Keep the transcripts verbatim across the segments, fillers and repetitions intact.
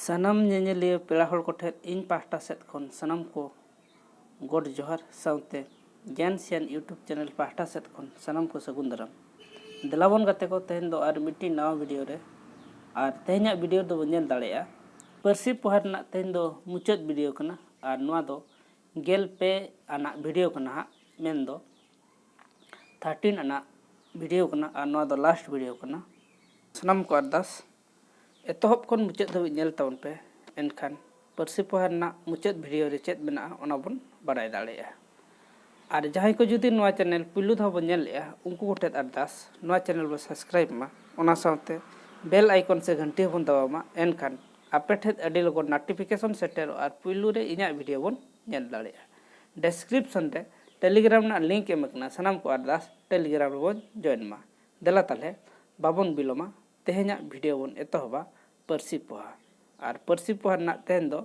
ᱥᱟᱱᱟᱢ ᱧᱮᱧᱮᱞᱤᱭᱟᱹ ᱯᱮᱲᱟ ᱦᱚᱲ ᱠᱚᱴᱷᱮᱱ ᱤᱧ ᱯᱟᱦᱴᱟ ᱥᱮᱫ ᱠᱷᱚᱱ ᱥᱟᱱᱟᱢ ᱠᱚ ᱜᱚᱰ ᱡᱚᱦᱟᱨ, ᱥᱟᱶᱛᱮ ᱜᱮᱱ ᱥᱤᱭᱟᱱ YouTube ᱪᱮᱱᱮᱞ ᱯᱟᱦᱴᱟ ᱥᱮᱫ ᱠᱷᱚᱱ ᱥᱟᱱᱟᱢ ᱠᱚ ᱥᱟᱹᱜᱩᱱ ᱫᱟᱨᱟᱢ᱾ ᱫᱮᱞᱟ ᱵᱚᱱ ᱜᱟᱛᱮ ᱠᱚ, ᱛᱮᱦᱮᱧ ᱫᱚ ᱟᱨ ᱢᱤᱫᱴᱤᱡ ᱱᱟᱣᱟ ᱵᱷᱤᱰᱤᱭᱳ ᱨᱮ, ᱟᱨ ᱛᱮᱦᱮᱧᱟᱜ ᱵᱷᱤᱰᱤᱭᱳ ᱨᱮᱫᱚ ᱵᱚᱱ ᱧᱮᱞ ᱫᱟᱲᱮᱭᱟᱜᱼᱟ ᱯᱟᱹᱨᱥᱤ ᱯᱚᱦᱟ ᱨᱮᱱᱟᱜ ᱛᱮᱦᱮᱧ ᱫᱚ ᱢᱩᱪᱟᱹᱫ ᱵᱷᱤᱰᱤᱭᱳ ᱠᱟᱱᱟ, ᱟᱨ ᱱᱚᱣᱟ ᱫᱚ ᱜᱮᱞ ᱯᱮ ᱟᱱᱟᱜ ᱵᱷᱤᱰᱤᱭᱳ ᱠᱟᱱᱟ ᱦᱟᱸᱜ, ᱢᱮᱱᱫᱚ ᱛᱷᱟᱨᱴᱤᱱ ᱟᱱᱟᱜ ᱵᱷᱤᱰᱤᱭᱳ ᱠᱟᱱᱟ, ᱟᱨ ᱱᱚᱣᱟ ᱫᱚ ᱞᱟᱥᱴ ᱵᱷᱤᱰᱤᱭᱳ ᱠᱟᱱᱟ᱾ ᱥᱟᱱᱟᱢ ᱠᱚ ᱟᱨᱫᱟᱥ ᱮᱛᱚᱦᱚᱵ ᱠᱷᱚᱱ ᱢᱩᱪᱟᱹᱫ ᱫᱷᱟᱹᱵᱤᱡ ᱧᱮᱞ ᱛᱟᱵᱚᱱ ᱯᱮ, ᱮᱱᱠᱷᱟᱱ ᱯᱟᱹᱨᱥᱤ ᱯᱚᱦᱟ ᱨᱮᱱᱟᱜ ᱢᱩᱪᱟᱹᱫ ᱵᱷᱤᱰᱤᱭᱳ ᱨᱮ ᱪᱮᱫ ᱢᱮᱱᱟᱜᱼᱟ ᱚᱱᱟ ᱵᱚᱱ ᱵᱟᱲᱟᱭ ᱫᱟᱲᱮᱭᱟᱜᱼᱟ᱾ ᱟᱨ ᱡᱟᱦᱟᱸᱭ ᱠᱚ ᱡᱩᱫᱤ ᱱᱚᱣᱟ ᱪᱮᱱᱮᱞ ᱯᱩᱭᱞᱩ ᱫᱷᱟᱣ ᱵᱚᱱ ᱧᱮᱞᱮᱜᱼᱟ, ᱩᱱᱠᱩ ᱠᱚᱴᱷᱮᱱ ᱟᱨᱫᱟᱥ, ᱱᱚᱣᱟ ᱪᱮᱱᱮᱞ ᱵᱚᱱ ᱥᱟᱵᱥᱠᱨᱟᱭᱤᱵ ᱢᱟ, ᱚᱱᱟ ᱥᱟᱶᱛᱮ ᱵᱮᱞ ᱟᱭᱠᱚᱱ ᱥᱮ ᱜᱷᱟᱱᱴᱤ ᱦᱚᱸᱵᱚᱱ ᱫᱟᱵᱟᱣ ᱢᱟ, ᱮᱱᱠᱷᱟᱱ ᱟᱯᱮ ᱴᱷᱮᱱ ᱟᱹᱰᱤ ᱞᱚᱜᱚᱱ ᱱᱳᱴᱤᱯᱷᱤᱠᱮᱥᱚᱱ ᱥᱮᱴᱮᱨᱚᱜᱼᱟ ᱟᱨ ᱯᱩᱭᱞᱩ ᱨᱮ ᱤᱧᱟᱹᱜ ᱵᱷᱤᱰᱤᱭᱳ ᱵᱚᱱ ᱧᱮᱞ ᱫᱟᱲᱮᱭᱟᱜᱼᱟ᱾ ᱰᱮᱥᱠᱨᱤᱯᱥᱚᱱ ᱨᱮ ᱴᱮᱞᱤᱜᱨᱟᱢ ᱨᱮᱱᱟᱜ ᱞᱤᱝᱠ ᱮᱢ ᱟᱠᱟᱱᱟ, ᱥᱟᱱᱟᱢ ᱠᱚ ᱟᱨᱫᱟᱥ ᱴᱮᱞᱤᱜᱨᱟᱢ ᱨᱮᱵᱚᱱ ᱡᱚᱭᱮᱱ ᱢᱟ᱾ ᱫᱮᱞᱟ ᱛᱟᱦᱞᱮ ᱵᱟᱵᱚᱱ ᱵᱤᱞᱚᱢᱟ, ᱛᱮᱦᱮᱧᱟᱜ ᱵᱷᱤᱰᱤᱭᱳ ᱵᱚᱱ ᱮᱛᱚᱦᱚᱵᱟ ᱯᱟᱹᱨᱥᱤ ᱯᱚᱦᱟ᱾ ᱟᱨ ᱯᱟᱹᱨᱥᱤ ᱯᱚᱦᱟ ᱨᱮᱱᱟᱜ ᱛᱮᱦᱮᱧ ᱫᱚ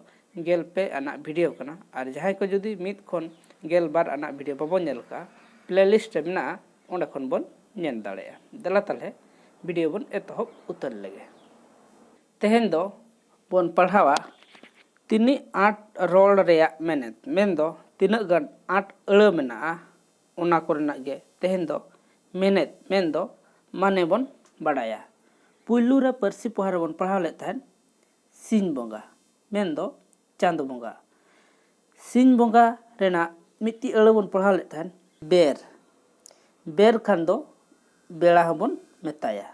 ᱜᱮᱞ ᱯᱮ ᱟᱱᱟᱜ ᱵᱷᱤᱰᱤᱭᱳ ᱠᱟᱱᱟ, ᱟᱨ ᱡᱟᱦᱟᱸᱭ ᱠᱚ ᱡᱩᱫᱤ ᱢᱤᱫ ᱠᱷᱚᱱ ᱜᱮᱞ ᱵᱟᱨ ᱟᱱᱟᱜ ᱵᱷᱤᱰᱤᱭᱳ ᱵᱟᱵᱚᱱ ᱧᱮᱞ ᱠᱟᱜᱼᱟ, ᱯᱞᱮᱞᱤᱥᱴ ᱨᱮ ᱢᱮᱱᱟᱜᱼᱟ, ᱚᱸᱰᱮ ᱠᱷᱚᱱ ᱵᱚᱱ ᱧᱮᱞ ᱫᱟᱲᱮᱭᱟᱜᱼᱟ᱾ ᱫᱮᱞᱟ ᱛᱟᱦᱞᱮ ᱵᱷᱤᱰᱤᱭᱳ ᱵᱚᱱ ᱮᱛᱚᱦᱚᱵ ᱩᱛᱟᱹᱨ ᱞᱮᱜᱮ᱾ ᱛᱮᱦᱮᱧ ᱫᱚ ᱵᱚᱱ ᱯᱟᱲᱦᱟᱣᱟ ᱛᱤᱱᱤᱜ ᱟᱸᱴ ᱨᱚᱲ ᱨᱮᱭᱟᱜ ᱢᱮᱱᱮᱛ, ᱢᱮᱱᱫᱚ ᱛᱤᱱᱟᱹᱜ ᱜᱟᱱ ᱟᱸᱴ ᱟᱹᱲᱟᱹ ᱢᱮᱱᱟᱜᱼᱟ, ᱚᱱᱟ ᱠᱚᱨᱮᱱᱟᱜ ᱜᱮ ᱛᱮᱦᱮᱧ ᱫᱚ ᱢᱮᱱᱮᱛ, ᱢᱮᱱᱫᱚ ᱢᱟᱱᱮ ᱵᱚᱱ ᱵᱟᱲᱟᱭᱟ᱾ ᱯᱩᱭᱞᱩ ᱨᱮ ᱯᱟᱹᱨᱥᱤ ᱯᱚᱦᱟ ᱨᱮᱵᱚᱱ ᱯᱟᱲᱦᱟᱣ ᱞᱮᱫ ᱛᱟᱦᱮᱸᱫ ᱥᱤᱧ ᱵᱚᱸᱜᱟ, ᱢᱮᱱᱫᱚ ᱪᱟᱸᱫᱚ ᱵᱚᱸᱜᱟ᱾ ᱥᱤᱧ ᱵᱚᱸᱜᱟ ᱨᱮᱱᱟᱜ ᱢᱤᱫᱴᱤᱡ ᱟᱹᱲᱟᱹ ᱵᱚᱱ ᱯᱟᱲᱦᱟᱣ ᱞᱮᱫ ᱛᱟᱦᱮᱸᱫ ᱵᱮᱨ᱾ ᱵᱮᱨ ᱠᱷᱟᱱ ᱫᱚ ᱵᱮᱲᱟ ᱦᱚᱸᱵᱚᱱ ᱢᱮᱛᱟᱭᱟ᱾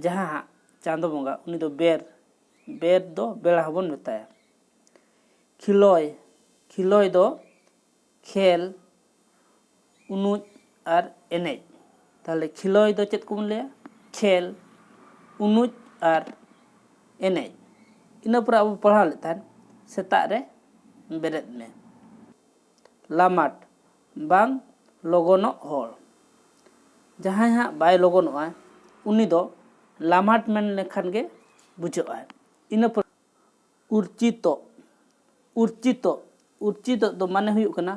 ᱡᱟᱦᱟᱸ ᱦᱟᱸᱜ ᱪᱟᱸᱫᱚ ᱵᱚᱸᱜᱟ, ᱩᱱᱤ ᱫᱚ ᱵᱮᱨ, ᱵᱮᱨ ᱫᱚ ᱵᱮᱲᱟ ᱦᱚᱸᱵᱚᱱ ᱢᱮᱛᱟᱭᱟ᱾ ᱠᱷᱤᱞᱚᱭ, ᱠᱷᱤᱞᱚᱭ ᱫᱚ ᱠᱷᱮᱞ, ᱩᱱᱩᱡ ᱟᱨ ᱮᱱᱮᱡ᱾ ᱛᱟᱦᱞᱮ ᱠᱷᱤᱞᱚᱭ ᱫᱚ ᱪᱮᱫ ᱠᱚᱵᱚᱱ ᱞᱟᱹᱭᱟ? ᱠᱷᱮᱞ, ᱩᱱᱩᱡ ᱟᱨ ᱮᱱᱮᱡ᱾ ᱤᱱᱟᱹ ᱯᱚᱨᱮ ᱟᱵᱚ ᱯᱟᱲᱦᱟᱣ ᱞᱮᱫ ᱛᱟᱦᱮᱸᱫ ᱥᱮᱛᱟᱜ ᱨᱮ ᱵᱮᱨᱮᱫ ᱢᱮ᱾ ᱞᱟᱢᱟᱴ, ᱵᱟᱝ ᱞᱚᱜᱚᱱᱚᱜ ᱦᱚᱲ᱾ ᱡᱟᱦᱟᱸᱭ ᱦᱟᱸᱜ ᱵᱟᱭ ᱞᱚᱜᱚᱱᱚᱜᱼᱟ, ᱩᱱᱤ ᱫᱚ ᱞᱟᱢᱟᱴ ᱢᱮᱱ ᱞᱮᱠᱷᱟᱱ ᱜᱮ ᱵᱩᱡᱷᱟᱹᱜᱼᱟ᱾ ᱤᱱᱟᱹ ᱯᱚᱨ ᱩᱨᱪᱤᱛᱚᱜ, ᱩᱨᱪᱤᱛᱚᱜ, ᱩᱨᱪᱤᱛᱚᱜ ᱫᱚ ᱢᱟᱱᱮ ᱦᱩᱭᱩᱜ ᱠᱟᱱᱟ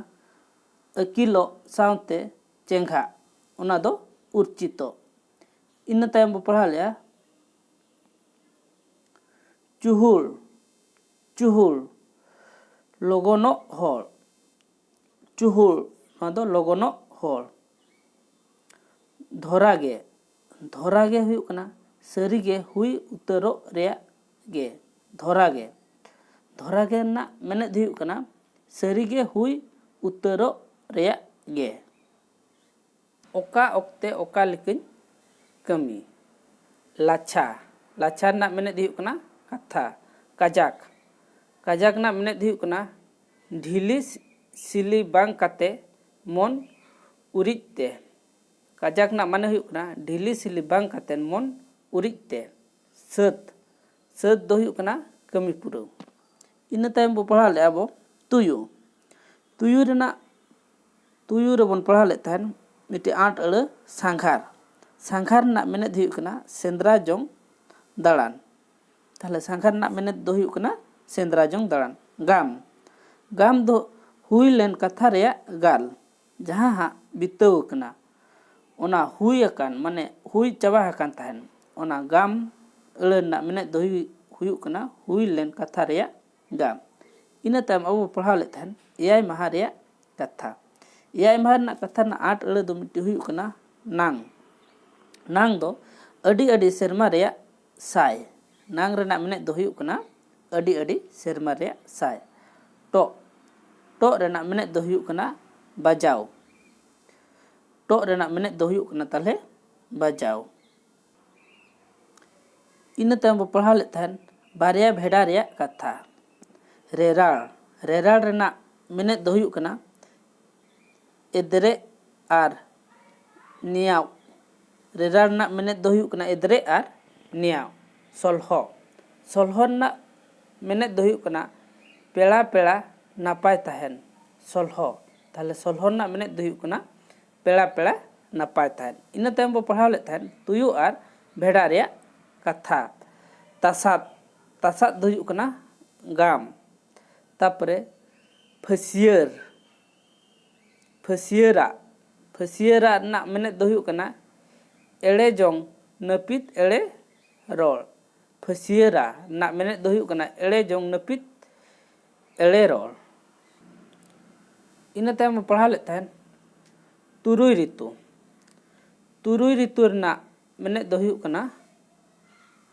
ᱟᱹᱠᱤᱞᱚᱜ ᱥᱟᱶᱛᱮ ᱪᱮᱸᱜᱷᱟᱜ, ᱚᱱᱟ ᱫᱚ ᱩᱨᱪᱤᱛᱚᱜ᱾ ᱤᱱᱟᱹ ᱛᱟᱭᱚᱢ ᱵᱚ ᱯᱟᱲᱦᱟᱣ ᱞᱮᱜᱼᱟ ᱪᱩᱦᱩᱞ, ᱪᱩᱦᱩᱞ, ᱞᱚᱜᱚᱱᱚᱜ ᱦᱚᱲ᱾ ᱪᱩᱦᱩᱞ, ᱱᱚᱣᱟ ᱫᱚ ᱞᱚᱜᱚᱱᱚᱜ ᱦᱚᱲ᱾ ᱫᱷᱚᱨᱟ ᱜᱮ, ᱫᱷᱚᱨᱟ ᱜᱮ ᱦᱩᱭᱩᱜ ᱠᱟᱱᱟ ᱥᱟᱹᱨᱤ ᱜᱮ ᱦᱩᱭ ᱩᱛᱟᱹᱨᱚᱜ ᱨᱮᱭᱟᱜ ᱜᱮ᱾ ᱫᱷᱚᱨᱟ ᱜᱮ, ᱫᱷᱚᱨᱟ ᱜᱮ ᱨᱮᱱᱟᱜ ᱢᱮᱱᱮᱫ ᱦᱩᱭᱩᱜ ᱠᱟᱱᱟ ᱥᱟᱹᱨᱤ ᱜᱮ ᱦᱩᱭ ᱩᱛᱟᱹᱨᱚᱜ ᱨᱮᱭᱟᱜ ᱜᱮ᱾ ᱚᱠᱟ ᱚᱠᱛᱮ ᱚᱠᱟ ᱞᱮᱠᱟᱧ ᱠᱟᱹᱢᱤ᱾ ᱞᱟᱪᱷᱟ, ᱞᱟᱪᱷᱟ ᱨᱮᱱᱟᱜ ᱢᱮᱱᱮᱫ ᱦᱩᱭᱩᱜ ᱠᱟᱱᱟ ᱠᱟᱛᱷᱟ᱾ ᱠᱟᱡᱟᱠ, ᱠᱟᱡᱟᱠ ᱨᱮᱱᱟᱜ ᱢᱮᱱᱮᱫ ᱦᱩᱭᱩᱜ ᱠᱟᱱᱟ ᱰᱷᱤᱞᱤ ᱥᱤᱞᱤ ᱵᱟᱝ ᱠᱟᱛᱮ ᱢᱚᱱ ᱩᱨᱤᱡ ᱛᱮ᱾ ᱠᱟᱡᱟᱠ ᱨᱮᱱᱟᱜ ᱢᱟᱱᱮ ᱦᱩᱭᱩᱜ ᱠᱟᱱᱟ ᱰᱷᱤᱞᱤ ᱥᱤᱞᱤ ᱵᱟᱝ ᱠᱟᱛᱮ ᱢᱚᱱ ᱩᱨᱤᱡ ᱛᱮ᱾ ᱥᱟᱹᱛ, ᱥᱟᱹᱛ ᱫᱚ ᱦᱩᱭᱩᱜ ᱠᱟᱱᱟ ᱠᱟᱹᱢᱤ ᱯᱩᱨᱟᱹᱣ᱾ ᱤᱱᱟᱹ ᱛᱟᱭᱚᱢ ᱵᱚ ᱯᱟᱲᱦᱟᱣ ᱞᱮᱫᱼᱟ ᱵᱚ ᱛᱩᱭᱩ᱾ ᱛᱩᱭᱩ ᱨᱮᱱᱟᱜ, ᱛᱩᱭᱩ ᱨᱮᱵᱚᱱ ᱯᱟᱲᱦᱟᱣ ᱞᱮᱫ ᱛᱟᱦᱮᱱ ᱢᱤᱫᱴᱮᱱ ᱟᱸᱴ ᱟᱹᱲᱟᱹ ᱥᱟᱸᱜᱷᱟᱨ᱾ ᱥᱟᱸᱜᱷᱟᱨ ᱨᱮᱱᱟᱜ ᱢᱮᱱᱮᱫ ᱦᱩᱭᱩᱜ ᱠᱟᱱᱟ ᱥᱮᱸᱫᱽᱨᱟ ᱡᱚᱝ ᱫᱟᱬᱟᱱ᱾ ᱛᱟᱦᱞᱮ ᱥᱟᱸᱜᱷᱟᱨ ᱨᱮᱱᱟᱜ ᱢᱮᱱᱮᱫ ᱫᱚ ᱦᱩᱭᱩᱜ ᱠᱟᱱᱟ ᱥᱮᱸᱫᱽᱨᱟ ᱡᱚᱝ ᱫᱟᱬᱟᱱ᱾ ᱜᱟᱢ, ᱜᱟᱢ ᱫᱚ ᱦᱩᱭ ᱞᱮᱱ ᱠᱟᱛᱷᱟ ᱨᱮᱭᱟᱜ ᱜᱟᱞ, ᱡᱟᱦᱟᱸ ᱦᱟᱸᱜ ᱵᱤᱛᱟᱹᱣ ᱟᱠᱟᱱᱟ, ᱚᱱᱟ ᱦᱩᱭ ᱟᱠᱟᱱ, ᱢᱟᱱᱮ ᱦᱩᱭ ᱪᱟᱵᱟ ᱟᱠᱟᱱ ᱛᱟᱦᱮᱱ, ᱚᱱᱟ ᱜᱟᱢ ᱟᱹᱲᱟᱹ ᱨᱮᱱᱟᱜ ᱢᱮᱱᱮᱫ ᱫᱚ ᱦᱩᱭ-, ᱦᱩᱭᱩᱜ ᱠᱟᱱᱟ ᱦᱩᱭ ᱞᱮᱱ ᱠᱟᱛᱷᱟ ᱨᱮᱭᱟᱜ ᱜᱟᱢ᱾ ᱤᱱᱟᱹ ᱛᱟᱭᱚᱢ ᱟᱵᱚ ᱵᱚ ᱯᱟᱲᱦᱟᱣ ᱞᱮᱫ ᱛᱟᱦᱮᱱ ᱮᱭᱟᱭ ᱢᱟᱦᱟ ᱨᱮᱭᱟᱜ ᱠᱟᱛᱷᱟ᱾ ᱮᱭᱟᱭ ᱢᱟᱦᱟ ᱨᱮᱱᱟᱜ ᱠᱟᱛᱷᱟ ᱨᱮᱱᱟᱜ ᱟᱸᱴ ᱟᱹᱲᱟᱹ ᱫᱚ ᱢᱤᱫᱴᱤᱡ ᱦᱩᱭᱩᱜ ᱠᱟᱱᱟ ᱱᱟᱝ᱾ ᱱᱟᱝ ᱫᱚ ᱟᱹᱰᱤ ᱟᱹᱰᱤ ᱥᱮᱨᱢᱟ ᱨᱮᱭᱟᱜ ᱥᱟᱭ᱾ ᱱᱟᱝ ᱨᱮᱱᱟᱜ ᱢᱮᱱᱮᱫ ᱫᱚ ᱦᱩᱭᱩᱜ ᱠᱟᱱᱟ ᱟᱹᱰᱤ ᱟᱹᱰᱤ ᱥᱮᱨᱢᱟ ᱨᱮᱭᱟᱜ ᱥᱟᱭ᱾ ᱴᱚᱜ, ᱴᱚᱜ ᱨᱮᱱᱟᱜ ᱢᱮᱱᱮᱫ ᱫᱚ ᱦᱩᱭᱩᱜ ᱠᱟᱱᱟ ᱵᱟᱡᱟᱣ᱾ ᱴᱚᱜ ᱨᱮᱱᱟᱜ ᱢᱮᱱᱮᱫ ᱫᱚ ᱦᱩᱭᱩᱜ ᱠᱟᱱᱟ ᱛᱟᱦᱞᱮ ᱵᱟᱡᱟᱣ᱾ ᱤᱱᱟᱹ ᱛᱟᱭᱚᱢ ᱵᱚ ᱯᱟᱲᱦᱟᱣ ᱞᱮᱫ ᱛᱟᱦᱮᱱ ᱵᱟᱨᱭᱟ ᱵᱷᱮᱰᱟ ᱨᱮᱭᱟᱜ ᱠᱟᱛᱷᱟ᱾ ᱨᱮᱨᱟᱲ, ᱨᱮᱨᱟᱲ ᱨᱮᱱᱟᱜ ᱢᱮᱱᱮᱫ ᱫᱚ ᱦᱩᱭᱩᱜ ᱠᱟᱱᱟ ᱮᱫᱽᱨᱮᱜ ᱟᱨ ᱱᱮᱭᱟᱣ᱾ ᱨᱮᱨᱟᱲ ᱨᱮᱱᱟᱜ ᱢᱮᱱᱮᱫ ᱫᱚ ᱦᱩᱭᱩᱜ ᱠᱟᱱᱟ ᱮᱫᱽᱨᱮᱜ ᱟᱨ ᱱᱮᱭᱟᱣ᱾ ᱥᱚᱞᱦᱚ, ᱥᱚᱞᱦᱚ ᱨᱮᱱᱟᱜ ᱢᱮᱱᱮᱫ ᱫᱚ ᱦᱩᱭᱩᱜ ᱠᱟᱱᱟ ᱯᱮᱲᱟ ᱯᱮᱲᱟ ᱱᱟᱯᱟᱭ ᱛᱟᱦᱮᱱ᱾ ᱥᱚᱞᱦᱚ, ᱛᱟᱦᱞᱮ ᱥᱚᱞᱦᱚ ᱨᱮᱱᱟᱜ ᱢᱮᱱᱮᱫ ᱫᱚ ᱦᱩᱭᱩᱜ ᱠᱟᱱᱟ ᱯᱮᱲᱟ ᱯᱮᱲᱟ ᱱᱟᱯᱟᱭ ᱛᱟᱦᱮᱱ᱾ ᱤᱱᱟᱹ ᱛᱟᱭᱚᱢ ᱵᱚ ᱯᱟᱲᱦᱟᱣ ᱞᱮᱫ ᱛᱟᱦᱮᱱ ᱛᱩᱭᱩ ᱟᱨ ᱵᱷᱮᱰᱟ ᱨᱮᱭᱟᱜ ᱠᱟᱛᱷᱟ᱾ ᱛᱟᱥᱟᱫ, ᱛᱟᱥᱟᱫ ᱫᱚ ᱦᱩᱭᱩᱜ ᱠᱟᱱᱟ ᱜᱟᱢ᱾ ᱛᱟᱯᱚᱨᱮ ᱯᱷᱟᱹᱥᱭᱟᱹᱨ, ᱯᱷᱟᱹᱥᱭᱟᱹᱨᱟᱜ, ᱯᱷᱟᱹᱥᱭᱟᱹᱨᱟᱜ ᱨᱮᱱᱟᱜ ᱢᱮᱱᱮᱫ ᱫᱚ ᱦᱩᱭᱩᱜ ᱠᱟᱱᱟ ᱮᱲᱮ ᱡᱚᱝ, ᱱᱟᱹᱯᱤᱛ ᱮᱲᱮ ᱨᱚᱲ᱾ ᱯᱷᱟᱹᱥᱭᱟᱹᱨᱟ ᱨᱮᱱᱟᱜ ᱢᱮᱱᱮᱫ ᱫᱚ ᱦᱩᱭᱩᱜ ᱠᱟᱱᱟ ᱮᱲᱮ ᱡᱚᱝ ᱱᱟᱹᱯᱤᱛ, ᱮᱲᱮ ᱨᱚᱲ᱾ ᱤᱱᱟᱹ ᱛᱟᱭᱚᱢ ᱵᱚᱱ ᱯᱟᱲᱦᱟᱣ ᱞᱮᱫ ᱛᱟᱦᱮᱸᱫ ᱛᱩᱨᱩᱭ ᱨᱤᱛᱩ᱾ ᱛᱩᱨᱩᱭ ᱨᱤᱛᱩ ᱨᱮᱱᱟᱜ ᱢᱮᱱᱮᱫ ᱫᱚ ᱦᱩᱭᱩᱜ ᱠᱟᱱᱟ,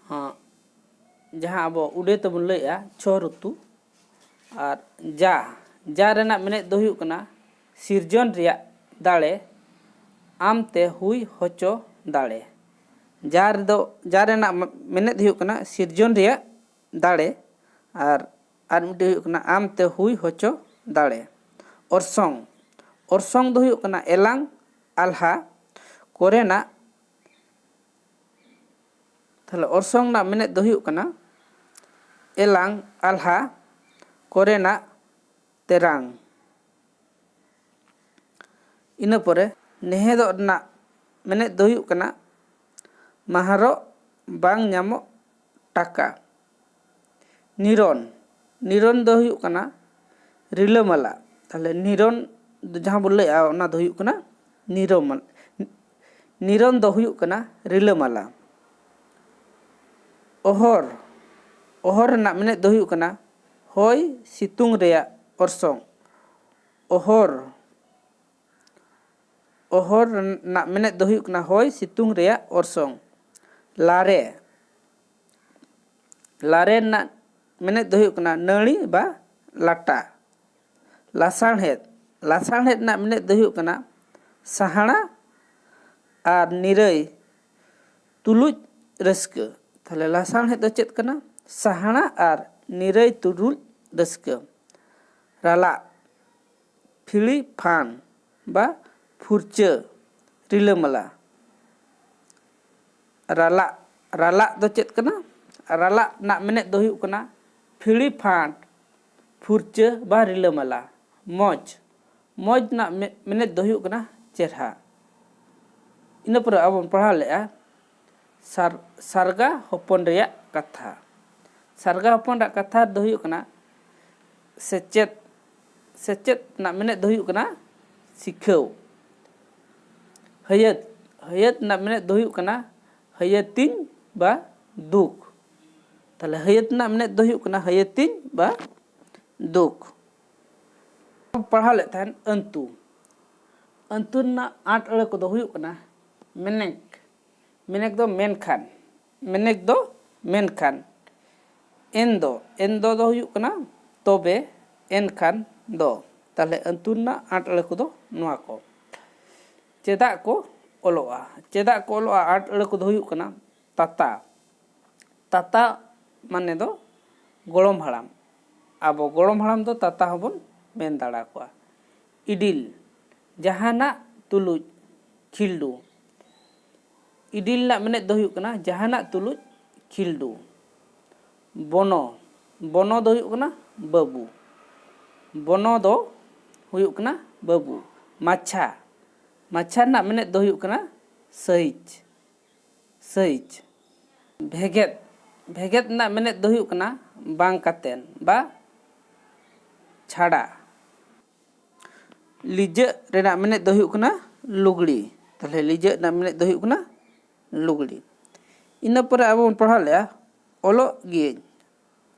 ᱦᱚᱸ, ᱡᱟᱦᱟᱸ ᱟᱵᱚ ᱩᱰᱟᱹ ᱛᱮᱵᱚᱱ ᱞᱟᱹᱭᱮᱜᱼᱟ, ᱪᱷᱚ ᱨᱤᱛᱩ᱾ ᱟᱨ ᱡᱟ, ᱡᱟ ᱨᱮᱱᱟᱜ ᱢᱮᱱᱮᱫ ᱫᱚ ᱦᱩᱭᱩᱜ ᱠᱟᱱᱟ ᱥᱤᱨᱡᱚᱱ ᱨᱮᱭᱟᱜ ᱫᱟᱲᱮ, ᱟᱢᱛᱮ ᱦᱩᱭ ᱦᱚᱪᱚ ᱫᱟᱲᱮ᱾ ᱡᱟ ᱨᱮᱫᱚ, ᱡᱟ ᱨᱮᱱᱟᱜ ᱢᱮᱱᱮᱫ ᱦᱩᱭᱩᱜ ᱠᱟᱱᱟ ᱥᱤᱨᱡᱚᱱ ᱨᱮᱭᱟᱜ ᱫᱟᱲᱮ, ᱟᱨ ᱟᱨ ᱢᱤᱫᱴᱮᱱ ᱦᱩᱭᱩᱜ ᱠᱟᱱᱟ ᱟᱢᱛᱮ ᱦᱩᱭ ᱦᱚᱪᱚ ᱫᱟᱲᱮ᱾ ᱚᱨᱥᱚᱝ, ᱚᱨᱥᱚᱝ ᱫᱚ ᱦᱩᱭᱩᱜ ᱠᱟᱱᱟ ᱮᱞᱟᱝ, ᱟᱞᱦᱟ, ᱠᱚᱨᱮᱱᱟᱜ᱾ ᱛᱟᱦᱞᱮ ᱚᱨᱥᱚᱝ ᱨᱮᱱᱟᱜ ᱢᱮᱱᱮᱫ ᱫᱚ ᱦᱩᱭᱩᱜ ᱠᱟᱱᱟ ᱮᱞᱟᱝ, ᱟᱞᱦᱟ, ᱠᱚᱨᱮᱱᱟᱜ, ᱛᱮᱨᱟᱝ᱾ ᱤᱱᱟᱹ ᱯᱚᱨᱮ ᱱᱮᱦᱮᱫᱚᱜ ᱨᱮᱱᱟᱜ ᱢᱮᱱᱮᱫ ᱫᱚ ᱦᱩᱭᱩᱜ ᱠᱟᱱᱟ ᱢᱟᱦᱟᱨᱚᱜ, ᱵᱟᱝ ᱧᱟᱢᱚᱜ ᱴᱟᱠᱟ᱾ ᱱᱤᱨᱚᱱ, ᱱᱤᱨᱚᱱ ᱫᱚ ᱦᱩᱭᱩᱜ ᱠᱟᱱᱟ ᱨᱤᱞᱟᱹᱢᱟᱞᱟ᱾ ᱛᱟᱦᱞᱮ ᱱᱤᱨᱚᱱ ᱫᱚ ᱡᱟᱦᱟᱸ ᱵᱚᱱ ᱞᱟᱹᱭᱮᱜᱼᱟ, ᱚᱱᱟ ᱫᱚ ᱦᱩᱭᱩᱜ ᱠᱟᱱᱟ ᱱᱤᱨᱚᱢᱟᱞ-, ᱱᱤᱨᱚᱱ ᱫᱚ ᱦᱩᱭᱩᱜ ᱠᱟᱱᱟ ᱨᱤᱞᱟᱹᱢᱟᱞᱟ᱾ ᱚᱦᱚᱨ, ᱚᱦᱚᱨ ᱨᱮᱱᱟᱜ ᱢᱮᱱᱮᱫ ᱫᱚ ᱦᱩᱭᱩᱜ ᱠᱟᱱᱟ ᱦᱚᱭ ᱥᱤᱛᱩᱝ ᱨᱮᱭᱟᱜ ᱚᱨᱥᱚᱝ᱾ ᱚᱦᱚᱨ, ᱚᱦᱚᱨ ᱨᱮᱱᱟᱜ ᱢᱮᱱᱮᱫ ᱫᱚ ᱦᱩᱭᱩᱜ ᱠᱟᱱᱟ ᱦᱚᱭ ᱥᱤᱛᱩᱝ ᱨᱮᱭᱟᱜ ᱚᱨᱥᱚᱝ᱾ ᱞᱟᱨᱮ, ᱞᱟᱨᱮ ᱨᱮᱱᱟᱜ ᱢᱮᱱᱮᱫ ᱫᱚ ᱦᱩᱭᱩᱜ ᱠᱟᱱᱟ ᱱᱟᱹᱲᱤ ᱵᱟ ᱞᱟᱴᱟ᱾ ᱞᱟᱥᱟᱬᱦᱮᱫ, ᱞᱟᱥᱟᱬᱦᱮᱫ ᱨᱮᱱᱟᱜ ᱢᱮᱱᱮᱫ ᱫᱚ ᱦᱩᱭᱩᱜ ᱠᱟᱱᱟ ᱥᱟᱦᱟᱲᱟ ᱟᱨ ᱱᱤᱨᱟᱹᱭ ᱛᱩᱞᱩᱡ ᱨᱟᱹᱥᱠᱟᱹ᱾ ᱛᱟᱦᱞᱮ ᱞᱟᱥᱟᱬᱦᱮᱫ ᱫᱚ ᱪᱮᱫ ᱠᱟᱱᱟ? ᱥᱟᱦᱟᱲᱟ ᱟᱨ ᱱᱤᱨᱟᱹᱭ ᱛᱩᱞᱩᱡ ᱨᱟᱹᱥᱠᱟᱹ᱾ ᱨᱟᱞᱟᱜ, ᱯᱷᱤᱲᱤ ᱯᱷᱟᱱ ᱵᱟ ᱯᱷᱩᱨᱪᱟᱹ ᱨᱤᱞᱟᱹᱢᱟᱞᱟ᱾ ᱨᱟᱞᱟᱜ, ᱨᱟᱞᱟᱜ ᱫᱚ ᱪᱮᱫ ᱠᱟᱱᱟ? ᱨᱟᱞᱟᱜ ᱨᱮᱱᱟᱜ ᱢᱮᱱᱮᱫ ᱫᱚ ᱦᱩᱭᱩᱜ ᱠᱟᱱᱟ ᱯᱷᱤᱲᱤ ᱯᱷᱟᱸᱴ, ᱯᱷᱩᱨᱪᱟᱹ ᱵᱟ ᱨᱤᱞᱟᱹᱢᱟᱞᱟ᱾ ᱢᱚᱡᱽ, ᱢᱚᱡᱽ ᱨᱮᱱᱟᱜ ᱢᱮ-, ᱢᱮᱱᱮᱫ ᱫᱚ ᱦᱩᱭᱩᱜ ᱠᱟᱱᱟ ᱪᱮᱨᱦᱟ᱾ ᱤᱱᱟᱹ ᱯᱚᱨᱮ ᱟᱵᱚ ᱵᱚᱱ ᱯᱟᱲᱦᱟᱣ ᱞᱮᱫᱼᱟ ᱥᱟᱨ-, ᱥᱟᱨᱜᱟ ᱦᱚᱯᱚᱱ ᱨᱮᱭᱟᱜ ᱠᱟᱛᱷᱟ᱾ ᱥᱟᱨᱜᱟ ᱦᱚᱯᱚᱱ ᱨᱮᱭᱟᱜ ᱠᱟᱛᱷᱟ ᱫᱚ ᱦᱩᱭᱩᱜ ᱠᱟᱱᱟ ᱥᱮᱪᱮᱫ, ᱥᱮᱪᱮᱫ ᱨᱮᱱᱟᱜ ᱢᱮᱱᱮᱫ ᱫᱚ ᱦᱩᱭᱩᱜ ᱠᱟᱱᱟ ᱥᱤᱠᱷᱟᱹᱣ᱾ ᱦᱟᱹᱭᱟᱹᱛ, ᱦᱟᱹᱭᱟᱹᱛ ᱨᱮᱱᱟᱜ ᱢᱮᱱᱮᱫ ᱫᱚ ᱦᱩᱭᱩᱜ ᱠᱟᱱᱟ ᱦᱟᱹᱭᱟᱹᱛᱤᱧ ᱵᱟ ᱫᱩᱠ᱾ ᱛᱟᱦᱞᱮ ᱦᱟᱹᱭᱟᱹᱛ ᱨᱮᱱᱟᱜ ᱢᱮᱱᱮᱫ ᱫᱚ ᱦᱩᱭᱩᱜ ᱠᱟᱱᱟ ᱦᱟᱹᱭᱟᱹᱛᱤᱧ ᱵᱟ ᱫᱩᱠ᱾ ᱯᱟᱲᱦᱟᱣ ᱞᱮᱫ ᱛᱟᱦᱮᱱ ᱟᱹᱱᱛᱩ᱾ ᱟᱹᱱᱛᱩ ᱨᱮᱱᱟᱜ ᱟᱸᱴ ᱟᱹᱲᱟᱹ ᱠᱚᱫᱚ ᱦᱩᱭᱩᱜ ᱠᱟᱱᱟ ᱢᱮᱱᱮᱠ᱾ ᱢᱮᱱᱮᱠ ᱫᱚ ᱢᱮᱱᱠᱷᱟᱱ᱾ ᱢᱮᱱᱮᱠ ᱫᱚ ᱢᱮᱱᱠᱷᱟᱱ᱾ ᱮᱱ ᱫᱚ, ᱮᱱ ᱫᱚ ᱫᱚ ᱦᱩᱭᱩᱜ ᱠᱟᱱᱟ ᱛᱚᱵᱮ, ᱮᱱᱠᱷᱟᱱ ᱫᱚ᱾ ᱛᱟᱦᱞᱮ ᱟᱹᱱᱛᱩ ᱨᱮᱱᱟᱜ ᱟᱸᱴ ᱟᱹᱲᱟᱹ ᱠᱚᱫᱚ ᱱᱚᱣᱟ ᱠᱚ᱾ ᱪᱮᱫᱟᱜ ᱠᱚ ᱚᱞᱚᱜᱼᱟ? ᱪᱮᱫᱟᱜ ᱠᱚ ᱚᱞᱚᱜᱼᱟ? ᱟᱸᱴ ᱟᱹᱲᱟᱹ ᱠᱚᱫᱚ ᱦᱩᱭᱩᱜ ᱠᱟᱱᱟ ᱛᱟᱛᱟ᱾ ᱛᱟᱛᱟ ᱢᱟᱱᱮ ᱫᱚ ᱜᱚᱲᱚᱢ ᱦᱟᱲᱟᱢ᱾ ᱟᱵᱚ ᱜᱚᱲᱚᱢ ᱦᱟᱲᱟᱢ ᱫᱚ ᱛᱟᱛᱟ ᱦᱚᱸᱵᱚᱱ ᱢᱮᱱ ᱫᱟᱲᱮ ᱟᱠᱚᱣᱟ᱾ ᱤᱰᱤᱞ, ᱡᱟᱦᱟᱱᱟᱜ ᱛᱩᱞᱩᱡ ᱠᱷᱤᱞᱰᱩ᱾ ᱤᱰᱤᱞ ᱨᱮᱱᱟᱜ ᱢᱮᱱᱮᱫ ᱫᱚ ᱦᱩᱭᱩᱜ ᱠᱟᱱᱟ ᱡᱟᱦᱟᱱᱟᱜ ᱛᱩᱞᱩᱡ ᱠᱷᱤᱞᱰᱩ᱾ ᱵᱚᱱᱚ, ᱵᱚᱱᱚ ᱫᱚ ᱦᱩᱭᱩᱜ ᱠᱟᱱᱟ ᱵᱟᱹᱵᱩ᱾ ᱵᱚᱱᱚ ᱫᱚ ᱦᱩᱭᱩᱜ ᱠᱟᱱᱟ ᱵᱟᱹᱵᱩ᱾ ᱢᱟᱪᱷᱟ, ᱢᱟᱪᱷᱟ ᱨᱮᱱᱟᱜ ᱢᱮᱱᱮᱫ ᱫᱚ ᱦᱩᱭᱩᱜ ᱠᱟᱱᱟ ᱥᱟᱹᱦᱤᱡ᱾ ᱥᱟᱹᱦᱤᱡ᱾ ᱵᱷᱮᱜᱮᱫ, ᱵᱷᱮᱜᱮᱫ ᱨᱮᱱᱟᱜ ᱢᱮᱱᱮᱫ ᱫᱚ ᱦᱩᱭᱩᱜ ᱠᱟᱱᱟ ᱵᱟᱝ ᱠᱟᱛᱮᱱ ᱵᱟ ᱪᱷᱟᱲᱟ᱾ ᱞᱤᱡᱟᱹᱜ ᱨᱮᱱᱟᱜ ᱢᱮᱱᱮᱫ ᱫᱚ ᱦᱩᱭᱩᱜ ᱠᱟᱱᱟ ᱞᱩᱜᱽᱲᱤ᱾ ᱛᱟᱦᱞᱮ ᱞᱤᱡᱟᱹᱜ ᱨᱮᱱᱟᱜ ᱢᱮᱱᱮᱫ ᱫᱚ ᱦᱩᱭᱩᱜ ᱠᱟᱱᱟ ᱞᱩᱜᱽᱲᱤ᱾ ᱤᱱᱟᱹ ᱯᱚᱨᱮ ᱟᱵᱚ ᱵᱚᱱ ᱯᱟᱲᱦᱟᱣ ᱞᱮᱜᱼᱟ ᱚᱞᱚᱜ ᱜᱤᱭᱟᱹᱧ᱾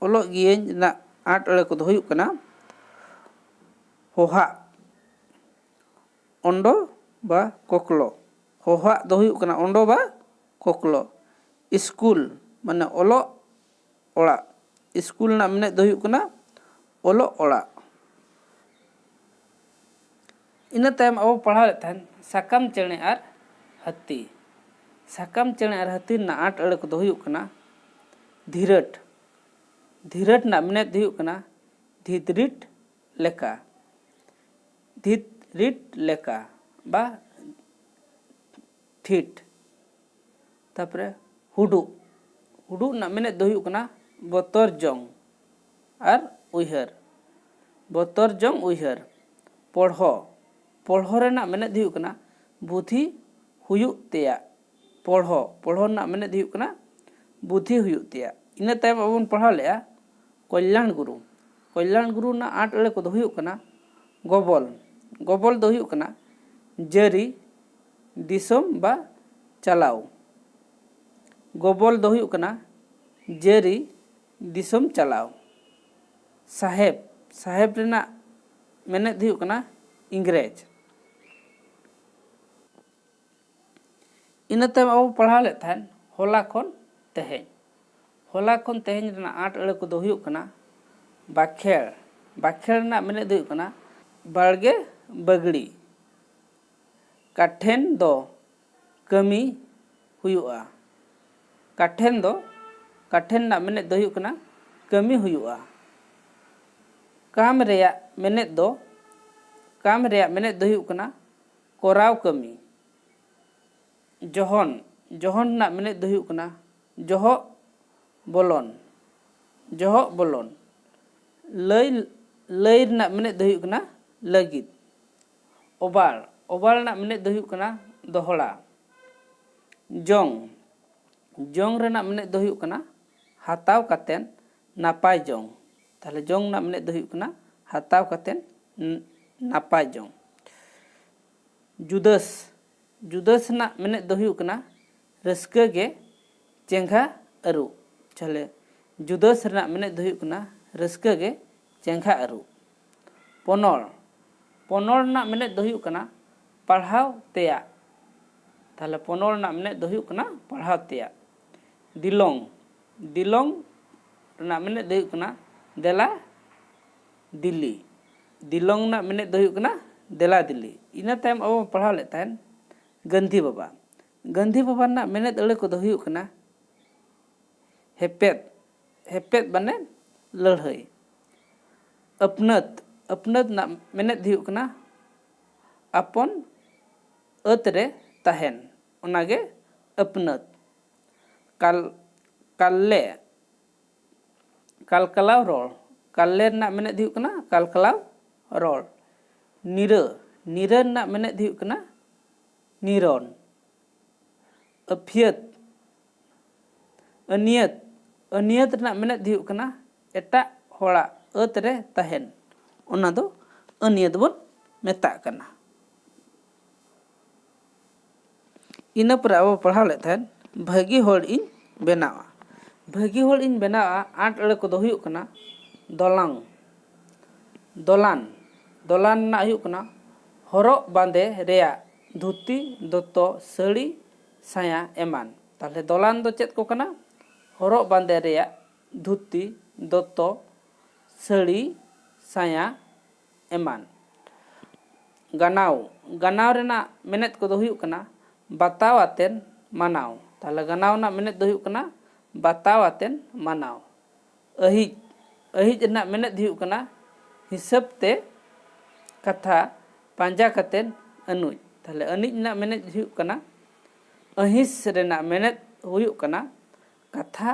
ᱚᱞᱚᱜ ᱜᱤᱭᱟᱹᱧ ᱨᱮᱱᱟᱜ ᱟᱸᱴ ᱟᱹᱲᱟᱹ ᱠᱚᱫᱚ ᱦᱩᱭᱩᱜ ᱠᱟᱱᱟ ᱦᱚᱦᱟᱜ, ᱚᱸᱰᱚ ᱵᱟ ᱠᱚᱠᱞᱚ᱾ ᱦᱚᱦᱟᱜ ᱫᱚ ᱦᱩᱭᱩᱜ ᱠᱟᱱᱟ ᱚᱸᱰᱚ ᱵᱟ ᱠᱚᱠᱞᱚ᱾ ᱤᱥᱠᱩᱞ ᱢᱟᱱᱮ ᱚᱞᱚᱜ ᱚᱲᱟᱜ᱾ ᱤᱥᱠᱩᱞ ᱨᱮᱱᱟᱜ ᱢᱮᱱᱮᱫ ᱫᱚ ᱦᱩᱭᱩᱜ ᱠᱟᱱᱟ ᱚᱞᱚᱜ ᱚᱲᱟᱜ᱾ ᱤᱱᱟᱹ ᱛᱟᱭᱚᱢ ᱟᱵᱚ ᱯᱟᱲᱦᱟᱣ ᱞᱮᱫ ᱛᱟᱦᱮᱱ ᱥᱟᱠᱟᱢ ᱪᱮᱬᱮ ᱟᱨ ᱦᱟᱹᱛᱤ᱾ ᱥᱟᱠᱟᱢ ᱪᱮᱬᱮ ᱟᱨ ᱦᱟᱹᱛᱤ ᱨᱮᱱᱟᱜ ᱟᱸᱴ ᱟᱹᱲᱟᱹ ᱠᱚᱫᱚ ᱦᱩᱭᱩᱜ ᱠᱟᱱᱟ ᱫᱷᱤᱨᱟᱹᱴ᱾ ᱫᱷᱤᱨᱟᱹᱴ ᱨᱮᱱᱟᱜ ᱢᱮᱱᱮᱫ ᱦᱩᱭᱩᱜ ᱠᱟᱱᱟ ᱫᱷᱤᱛᱨᱤᱴ ᱞᱮᱠᱟ᱾ ᱫᱷᱤᱛᱨᱤᱴ ᱞᱮᱠᱟ ᱵᱟ ᱴᱷᱤᱴ᱾ ᱛᱟᱨᱯᱚᱨᱮ ᱦᱩᱰᱩᱜ᱾ ᱦᱩᱰᱩᱜ ᱨᱮᱱᱟᱜ ᱢᱮᱱᱮᱫ ᱫᱚ ᱦᱩᱭᱩᱜ ᱠᱟᱱᱟ ᱵᱚᱛᱚᱨ ᱡᱚᱝ ᱟᱨ ᱩᱭᱦᱟᱹᱨ᱾ ᱵᱚᱛᱚᱨ ᱡᱚᱝ ᱩᱭᱦᱟᱹᱨ᱾ ᱯᱚᱲᱦᱚ᱾ ᱯᱚᱲᱦᱚ ᱨᱮᱱᱟᱜ ᱢᱮᱱᱮᱫ ᱦᱩᱭᱩᱜ ᱠᱟᱱᱟ ᱵᱩᱫᱷᱤ ᱦᱩᱭᱩᱜ ᱛᱮᱭᱟᱜ᱾ ᱯᱚᱲᱦᱚ, ᱯᱚᱲᱦᱚ ᱨᱮᱱᱟᱜ ᱢᱮᱱᱮᱫ ᱦᱩᱭᱩᱜ ᱠᱟᱱᱟ ᱵᱩᱫᱷᱤ ᱦᱩᱭᱩᱜ ᱛᱮᱭᱟᱜ᱾ ᱤᱱᱟᱹ ᱛᱟᱭᱚᱢ ᱟᱵᱚ ᱵᱚᱱ ᱯᱟᱲᱦᱟᱣ ᱞᱮᱜᱼᱟ ᱠᱚᱞᱭᱟᱬ ᱜᱩᱨᱩ᱾ ᱠᱚᱞᱭᱟᱬ ᱜᱩᱨᱩ ᱨᱮᱱᱟᱜ ᱟᱸᱴ ᱟᱹᱲᱟᱹ ᱠᱚᱫᱚ ᱦᱩᱭᱩᱜ ᱠᱟᱱᱟ ᱜᱚᱵᱚᱞ᱾ ᱜᱚᱵᱚᱞ ᱫᱚ ᱦᱩᱭᱩᱜ ᱠᱟᱱᱟ ᱡᱟᱹᱨᱤ, ᱫᱤᱥᱚᱢ ᱵᱟ ᱪᱟᱞᱟᱣ᱾ ᱜᱚᱵᱚᱞ ᱫᱚ ᱦᱩᱭᱩᱜ ᱠᱟᱱᱟ ᱡᱟᱹᱨᱤ ᱫᱤᱥᱚᱢ ᱪᱟᱞᱟᱣ᱾ ᱥᱟᱦᱮᱵᱽ, ᱥᱟᱦᱮᱵᱽ ᱨᱮᱱᱟᱜ ᱢᱮᱱᱮᱫ ᱦᱩᱭᱩᱜ ᱠᱟᱱᱟ ᱤᱝᱨᱮᱡᱽ᱾ ᱤᱱᱟᱹ ᱛᱟᱭᱚᱢ ᱟᱵᱚ ᱯᱟᱲᱦᱟᱣ ᱞᱮᱫ ᱛᱟᱦᱮᱸᱫ ᱦᱚᱞᱟ ᱠᱷᱚᱱ ᱛᱮᱦᱮᱧ᱾ ᱦᱚᱞᱟ ᱠᱷᱚᱱ ᱛᱮᱦᱮᱧ ᱨᱮᱱᱟᱜ ᱟᱸᱴ ᱟᱹᱲᱟᱹ ᱠᱚᱫᱚ ᱦᱩᱭᱩᱜ ᱠᱟᱱᱟ ᱵᱟᱠᱷᱮᱲ᱾ ᱵᱟᱠᱷᱮᱲ ᱨᱮᱱᱟᱜ ᱢᱮᱱᱮᱫ ᱫᱚ ᱦᱩᱭᱩᱜ ᱠᱟᱱᱟ ᱵᱟᱲᱜᱮ ᱵᱟᱹᱜᱲᱤ᱾ ᱠᱟᱴᱷᱮᱱ ᱫᱚ ᱠᱟᱹᱢᱤ ᱦᱩᱭᱩᱜᱼᱟ᱾ ᱠᱟᱴᱷᱮᱱ ᱫᱚ, ᱠᱟᱴᱷᱮᱱ ᱨᱮᱱᱟᱜ ᱢᱮᱱᱮᱫ ᱫᱚ ᱦᱩᱭᱩᱜ ᱠᱟᱱᱟ ᱠᱟᱹᱢᱤ ᱦᱩᱭᱩᱜᱼᱟ᱾ ᱠᱟᱢ ᱨᱮᱭᱟᱜ ᱢᱮᱱᱮᱫ ᱫᱚ, ᱠᱟᱢ ᱨᱮᱭᱟᱜ ᱢᱮᱱᱮᱫ ᱫᱚ ᱦᱩᱭᱩᱜ ᱠᱟᱱᱟ ᱠᱚᱨᱟᱣ ᱠᱟᱹᱢᱤ᱾ ᱡᱚᱦᱚᱱ, ᱡᱚᱦᱚᱱ ᱨᱮᱱᱟᱜ ᱢᱮᱱᱮᱫ ᱫᱚ ᱦᱩᱭᱩᱜ ᱠᱟᱱᱟ ᱡᱚᱦᱚᱜ ᱵᱚᱞᱚᱱ, ᱡᱚᱦᱚᱜ ᱵᱚᱞᱚᱱ᱾ ᱞᱟᱹᱭ, ᱞᱟᱹᱭ ᱨᱮᱱᱟᱜ ᱢᱮᱱᱮᱫ ᱫᱚ ᱦᱩᱭᱩᱜ ᱠᱟᱱᱟ ᱞᱟᱹᱜᱤᱫ᱾ ᱚᱵᱟᱞ, ᱚᱵᱟᱞ ᱨᱮᱱᱟᱜ ᱢᱮᱱᱮᱫ ᱫᱚ ᱦᱩᱭᱩᱜ ᱠᱟᱱᱟ ᱫᱚᱦᱲᱟ᱾ ᱡᱚᱝ, ᱡᱚᱝ ᱨᱮᱱᱟᱜ ᱢᱮᱱᱮᱫ ᱫᱚ ᱦᱩᱭᱩᱜ ᱠᱟᱱᱟ ᱦᱟᱛᱟᱣ ᱠᱟᱛᱮᱱ ᱱᱟᱯᱟᱭ ᱡᱚᱝ᱾ ᱛᱟᱦᱞᱮ ᱡᱚᱝ ᱨᱮᱱᱟᱜ ᱢᱮᱱᱮᱫ ᱫᱚ ᱦᱩᱭᱩᱜ ᱠᱟᱱᱟ ᱦᱟᱛᱟᱣ ᱠᱟᱛᱮᱱ ᱱ-, ᱱᱟᱯᱟᱭ ᱡᱚᱝ᱾ ᱡᱩᱫᱟᱹᱥ, ᱡᱩᱫᱟᱹᱥ ᱨᱮᱱᱟᱜ ᱢᱮᱱᱮᱫ ᱫᱚ ᱦᱩᱭᱩᱜ ᱠᱟᱱᱟ ᱨᱟᱹᱥᱠᱟᱹ ᱜᱮ ᱪᱮᱸᱜᱷᱟ ᱟᱹᱨᱩ᱾ ᱛᱟᱦᱞᱮ ᱡᱩᱫᱟᱹᱥ ᱨᱮᱱᱟᱜ ᱢᱮᱱᱮᱫ ᱫᱚ ᱦᱩᱭᱩᱜ ᱠᱟᱱᱟ ᱨᱟᱹᱥᱠᱟᱹ ᱜᱮ ᱪᱮᱸᱜᱷᱟ ᱟᱹᱨᱩ᱾ ᱯᱚᱱᱚᱲ, ᱯᱚᱱᱚᱲ ᱨᱮᱱᱟᱜ ᱢᱮᱱᱮᱫ ᱫᱚ ᱦᱩᱭᱩᱜ ᱠᱟᱱᱟ ᱯᱟᱲᱦᱟᱣ ᱛᱮᱭᱟᱜ᱾ ᱛᱟᱦᱞᱮ ᱯᱚᱱᱚᱲ ᱨᱮᱱᱟᱜ ᱢᱮᱱᱮᱫ ᱫᱚ ᱦᱩᱭᱩᱜ ᱠᱟᱱᱟ ᱯᱟᱲᱦᱟᱣ ᱛᱮᱭᱟᱜ᱾ ᱫᱤᱞᱚᱝ, ᱫᱤᱞᱚᱝ ᱨᱮᱱᱟᱜ ᱢᱮᱱᱮᱫ ᱫᱚ ᱦᱩᱭᱩᱜ ᱠᱟᱱᱟ ᱫᱮᱞᱟ ᱫᱤᱞᱤ᱾ ᱫᱤᱞᱚᱝ ᱨᱮᱱᱟᱜ ᱢᱮᱱᱮᱫ ᱫᱚ ᱦᱩᱭᱩᱜ ᱠᱟᱱᱟ ᱫᱮᱞᱟ ᱫᱤᱞᱤ᱾ ᱤᱱᱟᱹ ᱛᱟᱭᱚᱢ ᱟᱵᱚ ᱵᱚᱱ ᱯᱟᱲᱦᱟᱣ ᱞᱮᱫ ᱛᱟᱦᱮᱸᱱ ᱜᱟᱹᱱᱫᱷᱤ ᱵᱟᱵᱟ᱾ ᱜᱟᱹᱱᱫᱷᱤ ᱵᱟᱵᱟ ᱨᱮᱱᱟᱜ ᱢᱮᱱᱮᱫ ᱟᱹᱲᱟᱹ ᱠᱚᱫᱚ ᱦᱩᱭᱩᱜ ᱠᱟᱱᱟ ᱦᱮᱯᱮᱫ, ᱦᱮᱯᱮᱫ ᱢᱟᱱᱮ ᱞᱟᱹᱲᱦᱟᱹᱭ᱾ ᱟᱹᱯᱱᱟᱹᱛ, ᱟᱹᱯᱱᱟᱹᱛ ᱨᱮᱱᱟᱜ ᱢᱮᱱᱮᱫ ᱦᱩᱭᱩᱜ ᱠᱟᱱᱟ ᱟᱯᱚᱱ ᱟᱹᱛ ᱨᱮ ᱛᱟᱦᱮᱱ, ᱚᱱᱟᱜᱮ ᱟᱹᱯᱱᱟᱹᱛ᱾ ᱠᱟᱞ-, ᱠᱟᱞᱞᱮ, ᱠᱟᱞᱠᱟᱞᱟᱣ ᱨᱚᱲ᱾ ᱠᱟᱞᱞᱮ ᱨᱮᱱᱟᱜ ᱢᱮᱱᱮᱫ ᱦᱩᱭᱩᱜ ᱠᱟᱱᱟ ᱠᱟᱞᱠᱟᱞᱟᱣ ᱨᱚᱲ᱾ ᱱᱤᱨᱟᱹ, ᱱᱤᱨᱟᱹ ᱨᱮᱱᱟᱜ ᱢᱮᱱᱮᱫ ᱦᱩᱭᱩᱜ ᱠᱟᱱᱟ ᱱᱤᱨᱚᱱ᱾ ᱟᱹᱯᱷᱤᱭᱟᱹᱛ, ᱟᱹᱱᱤᱭᱟᱹᱛ, ᱟᱹᱱᱤᱭᱟᱹᱛ ᱨᱮᱱᱟᱜ ᱢᱮᱱᱮᱫ ᱦᱩᱭᱩᱜ ᱠᱟᱱᱟ ᱮᱴᱟᱜ ᱦᱚᱲᱟᱜ ᱟᱹᱛ ᱨᱮ ᱛᱟᱦᱮᱱ, ᱚᱱᱟ ᱫᱚ ᱟᱹᱱᱤᱭᱟᱹᱛ ᱵᱚᱱ ᱢᱮᱛᱟᱜ ᱠᱟᱱᱟ᱾ ᱤᱱᱟᱹ ᱯᱚᱨᱮ ᱟᱵᱚ ᱯᱟᱲᱦᱟᱣ ᱞᱮᱫ ᱛᱟᱦᱮᱸᱫ ᱵᱷᱟᱹᱜᱤ ᱦᱚᱲ ᱤᱧ ᱵᱮᱱᱟᱣᱟ᱾ ᱵᱷᱟᱹᱜᱤ ᱦᱚᱲ ᱤᱧ ᱵᱮᱱᱟᱣᱟ ᱟᱴ ᱟᱹᱲᱟᱹ ᱠᱚᱫᱚ ᱦᱩᱭᱩᱜ ᱠᱟᱱᱟ ᱫᱚᱞᱟᱝ, ᱫᱚᱞᱟᱱ, ᱫᱚᱞᱟᱱ ᱨᱮᱱᱟᱜ ᱦᱩᱭᱩᱜ ᱠᱟᱱᱟ ᱦᱚᱨᱚᱜ ᱵᱟᱸᱫᱮ ᱨᱮᱭᱟᱜ ᱫᱷᱩᱛᱤ, ᱫᱚᱛᱚ, ᱥᱟᱹᱲᱤ, ᱥᱟᱭᱟ ᱮᱢᱟᱱ᱾ ᱛᱟᱦᱚᱞᱮ ᱫᱚᱞᱟᱱ ᱫᱚ ᱪᱮᱫ ᱠᱚ ᱠᱟᱱᱟ? ᱦᱚᱨᱚᱜ ᱵᱟᱸᱫᱮ ᱨᱮᱭᱟᱜ ᱫᱷᱩᱛᱤ, ᱫᱚᱛᱚ, ᱥᱟᱹᱲᱤ, ᱥᱟᱭᱟ ᱮᱢᱟᱱ᱾ ᱜᱟᱱᱟᱣ, ᱜᱟᱱᱟᱣ ᱨᱮᱱᱟᱜ ᱢᱮᱱᱮᱫ ᱠᱚᱫᱚ ᱦᱩᱭᱩᱜ ᱠᱟᱱᱟ ᱵᱟᱛᱟᱣ ᱟᱛᱮᱱ ᱢᱟᱱᱟᱣ᱾ ᱛᱟᱦᱚᱞᱮ ᱜᱟᱱᱟᱣ ᱨᱮᱱᱟᱜ ᱢᱮᱱᱮᱫ ᱫᱚ ᱦᱩᱭᱩᱜ ᱠᱟᱱᱟ ᱵᱟᱛᱟᱣ ᱟᱛᱮᱱ ᱢᱟᱱᱟᱣ᱾ ᱟᱹᱦᱤᱡ, ᱟᱹᱦᱤᱡ ᱨᱮᱱᱟᱜ ᱢᱮᱱᱮᱫ ᱦᱩᱭᱩᱜ ᱠᱟᱱᱟ ᱦᱤᱥᱟᱹᱵ ᱛᱮ ᱠᱟᱛᱷᱟ ᱯᱟᱸᱡᱟ ᱠᱟᱛᱮᱱ ᱟᱹᱱᱩᱡ᱾ ᱛᱟᱦᱚᱞᱮ ᱟᱹᱱᱤᱡ ᱨᱮᱱᱟᱜ ᱢᱮᱱᱮᱫ ᱦᱩᱭᱩᱜ ᱠᱟᱱᱟ, ᱟᱹᱦᱤᱥ ᱨᱮᱱᱟᱜ ᱢᱮᱱᱮᱫ ᱦᱩᱭᱩᱜ ᱠᱟᱱᱟ ᱠᱟᱛᱷᱟ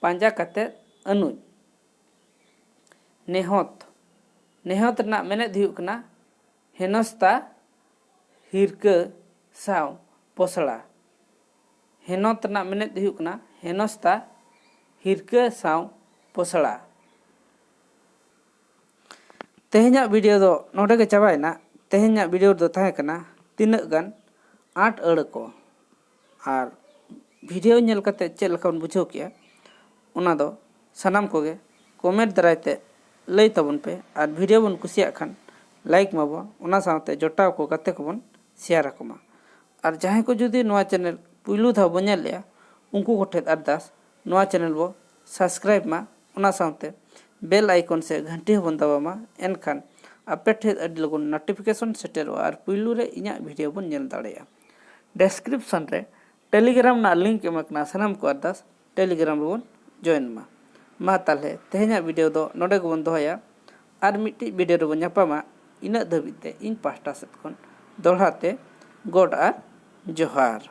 ᱯᱟᱸᱡᱟ ᱠᱟᱛᱮ ᱟᱹᱱᱩᱡ᱾ ᱱᱮᱦᱚᱛ, ᱱᱮᱦᱚᱛ ᱨᱮᱱᱟᱜ ᱢᱮᱱᱮᱫ ᱦᱩᱭᱩᱜ ᱠᱟᱱᱟ ᱦᱮᱱᱚᱥᱛᱟ ᱦᱤᱨᱠᱟᱹ ᱥᱟᱶ ᱯᱚᱥᱲᱟ᱾ ᱦᱮᱱᱚᱛ ᱨᱮᱱᱟᱜ ᱢᱮᱱᱮᱫ ᱦᱩᱭᱩᱜ ᱠᱟᱱᱟ ᱦᱮᱱᱚᱥᱛᱟ ᱦᱤᱨᱠᱟᱹ ᱥᱟᱶ ᱯᱚᱥᱲᱟ᱾ ᱛᱮᱦᱮᱧᱟᱜ ᱵᱷᱤᱰᱤᱭᱳ ᱫᱚ ᱱᱚᱰᱮ ᱜᱮ ᱪᱟᱵᱟᱭᱮᱱᱟ᱾ ᱛᱮᱦᱮᱧᱟᱜ ᱵᱷᱤᱰᱤᱭᱳ ᱨᱮᱫᱚ ᱛᱟᱦᱮᱸ ᱠᱟᱱᱟ ᱛᱤᱱᱟᱹᱜ ᱜᱟᱱ ᱟᱴ ᱟᱹᱲᱟᱹ ᱠᱚ᱾ ᱟᱨ ᱵᱷᱤᱰᱤᱭᱳ ᱧᱮᱞ ᱠᱟᱛᱮ ᱪᱮᱫ ᱞᱮᱠᱟ ᱵᱚᱱ ᱵᱩᱡᱷᱟᱹᱣ ᱠᱮᱜᱼᱟ, ᱚᱱᱟ ᱫᱚ ᱥᱟᱱᱟᱢ ᱠᱚᱜᱮ ᱠᱚᱢᱮᱱᱴ ᱫᱟᱨᱟᱭ ᱛᱮ ᱞᱟᱹᱭ ᱛᱟᱵᱚᱱ ᱯᱮ᱾ ᱟᱨ ᱵᱷᱤᱰᱤᱭᱳ ᱵᱚᱱ ᱠᱩᱥᱤᱭᱟᱜ ᱠᱷᱟᱱ ᱞᱟᱭᱤᱠ ᱢᱟᱵᱚᱱ, ᱚᱱᱟ ᱥᱟᱶᱛᱮ ᱡᱚᱴᱟᱣ ᱠᱚ ᱜᱟᱛᱮ ᱠᱚᱵᱚᱱ ᱥᱮᱭᱟᱨ ᱟᱠᱚ ᱢᱟ᱾ ᱟᱨ ᱡᱟᱦᱟᱸᱭ ᱠᱚ ᱡᱩᱫᱤ ᱱᱚᱣᱟ ᱪᱮᱱᱮᱞ ᱯᱩᱭᱞᱩ ᱫᱷᱟᱣ ᱵᱚᱱ ᱧᱮᱞ ᱞᱮᱜᱼᱟ, ᱩᱱᱠᱩ ᱠᱚᱴᱷᱮᱱ ᱟᱨᱫᱟᱥ, ᱱᱚᱣᱟ ᱪᱮᱱᱮᱞ ᱵᱚ ᱥᱟᱵᱥᱠᱨᱟᱭᱤᱵ ᱢᱟ, ᱚᱱᱟ ᱥᱟᱶᱛᱮ ᱵᱮᱞ ᱟᱭᱠᱚᱱ ᱥᱮ ᱜᱷᱟᱱᱴᱤ ᱦᱚᱸᱵᱚᱱ ᱫᱟᱵᱟᱣ ᱢᱟ᱾ ᱮᱱᱠᱷᱟᱱ ᱟᱯᱮ ᱴᱷᱮᱱ ᱟᱹᱰᱤ ᱞᱚᱜᱚᱱ ᱱᱳᱴᱤᱯᱷᱤᱠᱮᱥᱚᱱ ᱥᱮᱴᱮᱨᱚᱜᱼᱟ ᱟᱨ ᱯᱩᱭᱞᱩ ᱨᱮ ᱤᱧᱟᱹᱜ ᱵᱷᱤᱰᱤᱭᱳ ᱵᱚᱱ ᱧᱮᱞ ᱫᱟᱲᱮᱭᱟᱜᱼᱟ᱾ ᱰᱮᱥᱠᱨᱤᱯᱥᱚᱱ ᱨᱮ ᱴᱮᱞᱤᱜᱨᱟᱢ ᱨᱮᱱᱟᱜ ᱞᱤᱝᱠ ᱮᱢ ᱟᱠᱟᱱᱟ, ᱥᱟᱱᱟᱢ ᱠᱚ ᱟᱨᱫᱟᱥ ᱴᱮᱞᱤᱜᱨᱟᱢ ᱨᱮᱵᱚᱱ ᱡᱚᱭᱮᱱ ᱢᱟ᱾ ᱢᱟ ᱛᱟᱦᱚᱞᱮ ᱛᱮᱦᱮᱧᱟᱜ ᱵᱷᱤᱰᱤᱭᱳ ᱫᱚ ᱱᱚᱰᱮ ᱜᱮᱵᱚᱱ ᱫᱚᱦᱚᱭᱟ᱾ ᱟᱨ ᱢᱤᱫᱴᱤᱡ ᱵᱷᱤᱰᱤᱭᱳ ᱨᱮᱵᱚᱱ ᱧᱟᱯᱟᱢᱟ᱾ ᱤᱱᱟᱹᱜ ᱫᱷᱟᱹᱵᱤᱡ ᱛᱮ ᱤᱧ ᱯᱟᱦᱴᱟ ᱥᱮᱫ ᱠᱷᱚᱱ ᱫᱚᱦᱲᱟ ᱛᱮ ᱜᱚᱰ ᱟᱨ ᱡᱚᱦᱟᱨ᱾